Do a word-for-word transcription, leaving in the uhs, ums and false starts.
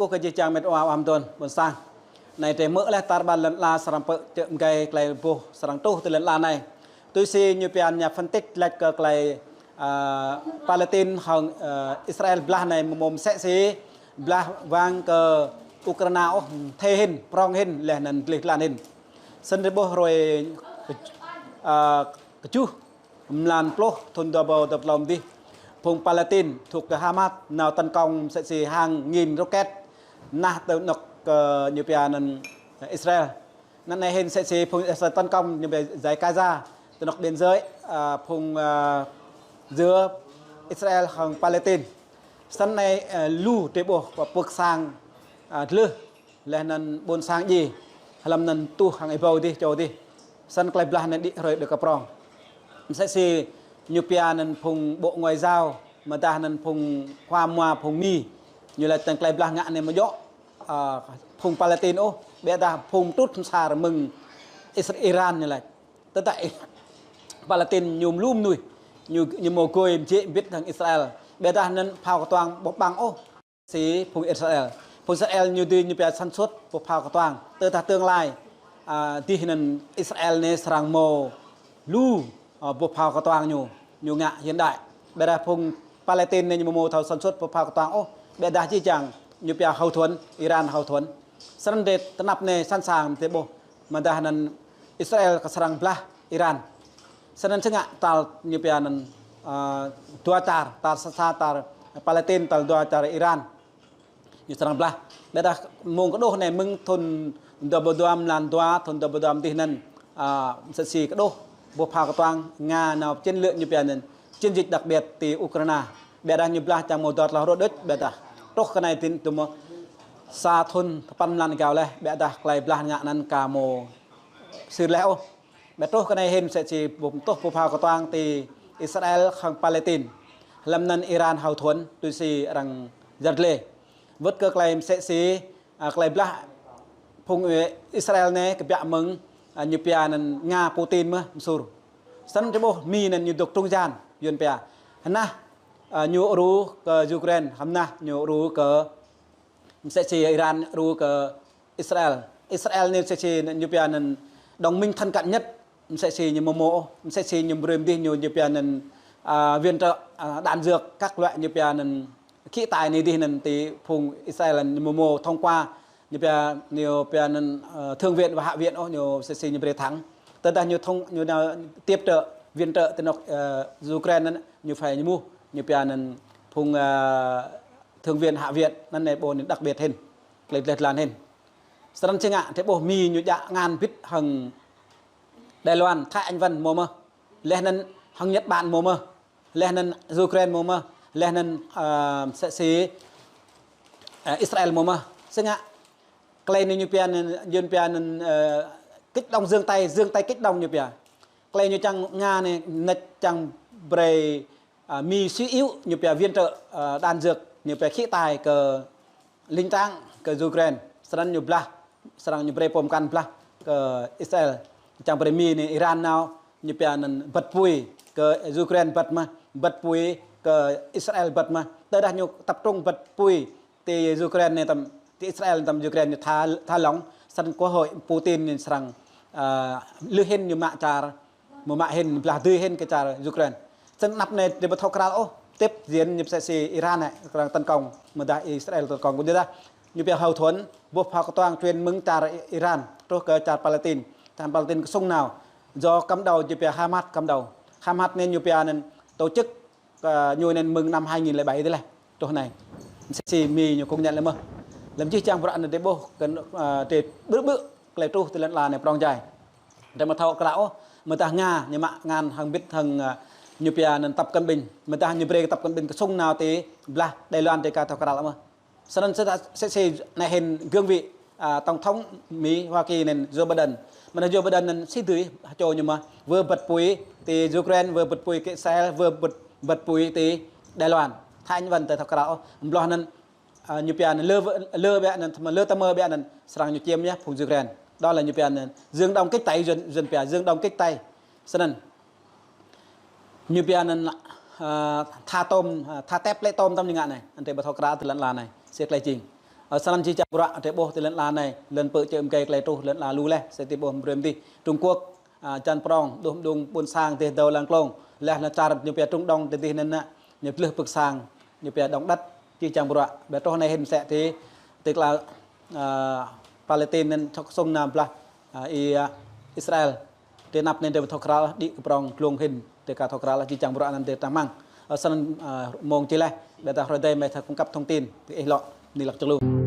Ơ kơ jih jang met wa amdon ƀôn sang. Anai tơhmư̆ lĕ tar ƀar lŏn ala srăng pơčơ̆ mơgai tơlơi boh srăng truh tơ lŏn ala anai. Tui si ñu pia nhà phân tích laĭ kơ tơlơi, ơ, Palestine hăng, ơ, Israel blah anai mơ̆ mơsĕ si blah wang kơ Ukraina ôh, thê hĭn, prong hĭn, laih anŭn gleh glan hĭn. Snăn rơboh hrơi, ơ, kơjuh mlan pluh thŭn dua rơbâo dua pluh lăm dih, phung Palestine thuộc kơ Hamas nao tấn công mơsĕ si hàng nghìn rocket, nah tơ anŏ kơ ñu pia anŭn Israel. Anŭn anai hĭn mơsĕ si phung Israel tấn công ñu pia giải Gaza, tơ anŏ biên giới, ơ, phung, ơ, giữa Israel hăng Palestine. Snăn anai, ơ, lu tơlơi boh pơ̆k sang, ơ, dlưh. Laih anŭn ƀôn sang djai, hlăm anŭn tuh hăng êbâo dih, čô dih. Snăn tơlơi blah anai đĭ hrơi đĭ kơ prong. Mơsĕ si ñu pia anŭn phung Bộ Ngoại giao, mơdah anŭn phung khua mua phung Mi. Ñu laĭ tơlơi blah ngă anai mơ̆ djơ̆, ơ, phung Palestine ôh, ƀiădah phung trŭt mơsar mơ̆ng Isra-, Iran ñu laĭ. Tơdah Palestine ñu mlŭm mơnuih, ñu, ñu mơ̆ gơi mjĕ mbĭt hăng Israel. Ƀiădah anŭn phao kơtuang ƀu ƀăng ôh. Si phung Israel. Phung Israel ñu dưi ñu pia sản xuất boh phao kơtuang. Tơdah tương lai, ơ, dih anŭn Israel anai srăng mơ̆ lu, ơ, boh phao kơtuang ñu, ñu ngă hiện đại. Ƀiădah phung Palestine anai ñu mơ̆ mơ̆ thâo sản xuất boh phao kơtuang ôh. Ƀiădah jih jang ñu pia hậu thuẫn, Iran hậu thuẫn. Snăn dêh tơnap anai sẵn sàng tơlơi boh. Mơdah anŭn Israel kơ srăng blah Iran. Snăn si ngă tal ñu pia anŭn, ơ, dua čar, tal sa, sa čar Palestine, tal dua čar Iran. Ñu srăng blah. Ƀiădah mơ̆ng kơđoh anai mơ̆ng thŭn dua rơbâo dua mlan dua, thŭn dua rơbâo dua dih anŭn, ơ, mơsĕ si kơđoh boh phao kơtuang Nga nao chiến lược ñu pia anŭn chiến dịch đặc biệt ti Ukraina. Ƀiădah ñu blah čang mơ̆ dua tơlơi rô đôč ƀiădah. Truh kơ anai tin tơ mơ̆ sa thŭn tơpăn mlan gao laih ƀiădah tơlơi blah ngă anŭn ka mơ̆ sir laih ôh. Ƀiădah truh kơ anai hĭn mơsĕ si boh tuh boh phao kơtuang ti Israel hăng Palestine. Hlăm anŭn Iran hậu thuẫn tui si arăng yăl dliê. Wơ̆t kơ tơlơi mơsĕ si, ơ, tơlơi blah phung, ơ, Israel anai kơbiă mơ̆ng, ơ, ñu pia anŭn Nga Putin mơ̆ mơsur. Snăn tơlơi boh Mi anŭn ñu dôk trung gian, yuăn pia. Hơnah, ơ, ñu rŭ kơ Ukraine, hơnah ñu rŭ kơ mơsĕ si Iran rŭ kơ Israel. Israel anai mơsĕ si ñu pia anŭn đồng minh thân cận nhất, mơsĕ si ñu mơ̆ mơ̆, mơsĕ si ñu brơi mơ̆ dih ñu, ñu pia anŭn, ơ, viện trợ, ơ, đạn dược, các loại ñu pia anŭn khí tài anai dih anŭn ti phung Israel ñu mơ̆ mơ̆ thông qua ñu pia, ñu pia anŭn, ơ, thượng viện và hạ viện ôh, ñu mơsĕ si ñu brơi thẳng. Tơdah ñu thông, ñu nao tiếp trợ, viện trợ tơ anŏ, ơ, Ukraine anŭn, ñu phải ñu mŭt, ñu pia anŭn phung, ơ, thượng viện, hạ viện, anŭn anai ƀu anŭn đặc biệt hĭn. Tơlơi gleh glan hĭn. Snăn si ngă, tơlơi boh Mi ñu djă ngăn mbĭt hăng Đài Loan, Thái Anh Văn mơ̆ mơ̆. Laih anŭn hăng Nhật Bản mơ̆ mơ̆. Laih anŭn Ukraine mơ̆ mơ̆. Laih anŭn, ơ, mơsĕ si, ơ, Israel mơ̆ mơ̆. Si ngă, tơlơi anai ñu pia anŭn, yuăn pia anŭn, ơ, kích động giương tay, giương tay kích động ñu pia. Tơlơi ñu čang Nga anai, anŭn čang brơi, ơ, Mi suy yếu, ñu pia viện trợ, ơ, đạn dược, ñu pia khí tài kơ lĭng tang kơ Ukraine. Snăn ñu blah, srăng ñu brơi pô mkăn blah kơ Israel. Čang brơi Mi anai Iran nao, ñu pia anŭn băt apui kơ Ukraine băt mơ̆, băt apui kơ Israel băt mơ̆. Tơdah ñu tập trung băt apui ti Ukraine anai tăm, ti Israel tăm Ukraine ñu tha, tha lỏng, snăn quốc hội Putin anai srăng, ơ, lui hĭn ñu mă čar, mơ̆ mă hĭn blah dưi hĭn kơ čar Ukraine. Snăn anăp anai tơlơi ƀu thâo krăl ôh, tiếp diễn ñu mơsĕ si Iran anai, arăng tấn công, mơdah Israel tấn công, kơ dih dah. Ñu pia hậu thuẫn, boh phao kơtuang truyền mơ̆ng čar Iran, truh kơ čar Palestine. Čar Palestine kơsŭng nao, do cầm đầu ñu pia Hamas cầm đầu. Hamas anai ñu pia anŭn tổ chức kơ ñu anŭn mơ̆ng năm hai nghìn lẻ bảy dih laih. Truh anai. Mơsĕ si Mi ñu công nhận laih mơ̆. Lăm jih jang bruă anŭn tơlơi boh kơ, ơ, tơlơi ƀrư̆ ƀrư̆ tơlơi truh tơ lŏn ala anai prong djai. Tơlơi ƀu thâo krăl ôh, mơdah Nga ñu mă ngăn hăng mbĭt hăng, ơ, ñu pia anŭn Tập Cận Bình. Mơdah ñu brơi kơ Tập Cận Bình kơsŭng nao ti blah Đài Loan tơlơi ka thâo krăl mơ̆. Snăn si ta, si, si anai hĭn cương vị, ơ, Tổng thống Mi Hoa Kỳ anŭn Joe Biden. Mơ̆ anŭn Joe Biden anŭn si dưi, čô ñu mơ̆, wơr băt apui ti Ukraine, wơr băt apui kơ Israel, wơr băt, băt apui ti Đài Loan. Thái Anh Văn tơlơi thâo krăl ôh, ƀloh anŭn, ơ, ñu pia anŭn lơ, lơ ƀiă anŭn, lơ tơmơ ƀiă anŭn, srăng ñu čiêm yơh phung Ukraine. Đó là ñu pia anŭn Dương Đông kích tay, yuăn, yuăn pia Dương Đông kích tay. Snăn. Ñu pia anŭn, ơ, tha tôm, ơ, tha tep lĕ tôm tăm ñu ngă anai. Anŭn tơlơi ƀu thâo krăl tơ lŏn ala anai. Si tơlơi jing. Ơ, snăn či čang bruă, drơi ƀuh ti lŏn ala anai, lŏn pơ čơm gei klei truh, lŏn ala lu leh, sĭt ti ƀuh mbrơm dih. Trung Quốc, ơ, čan prong, đuh mđung ƀuôn sang, dih dâo lăng klông, leh anăn čar ñu pia Trung Đông, ti dih anăn, ñu blưh pơk sang, ñu pia Đông Đất, či čang bruă, ƀiă truh anai hĭn msĕ ti, ti kla, ơ, Palestine anăn thŏk sung nao blah, ơ, i, ơ, Israel. Ti anăp anai drơi thŏk kral, đĭ kơ prong dlông hĭn, drơi ka thŏk kral, či čang bruă anăn drơi tah măng. Ơ, snăn, ơ, mông či leh, ƀiădah hrơi dih mơi thâo cung cấp thông tin, ti ih lŏ, ni lăk čơlu.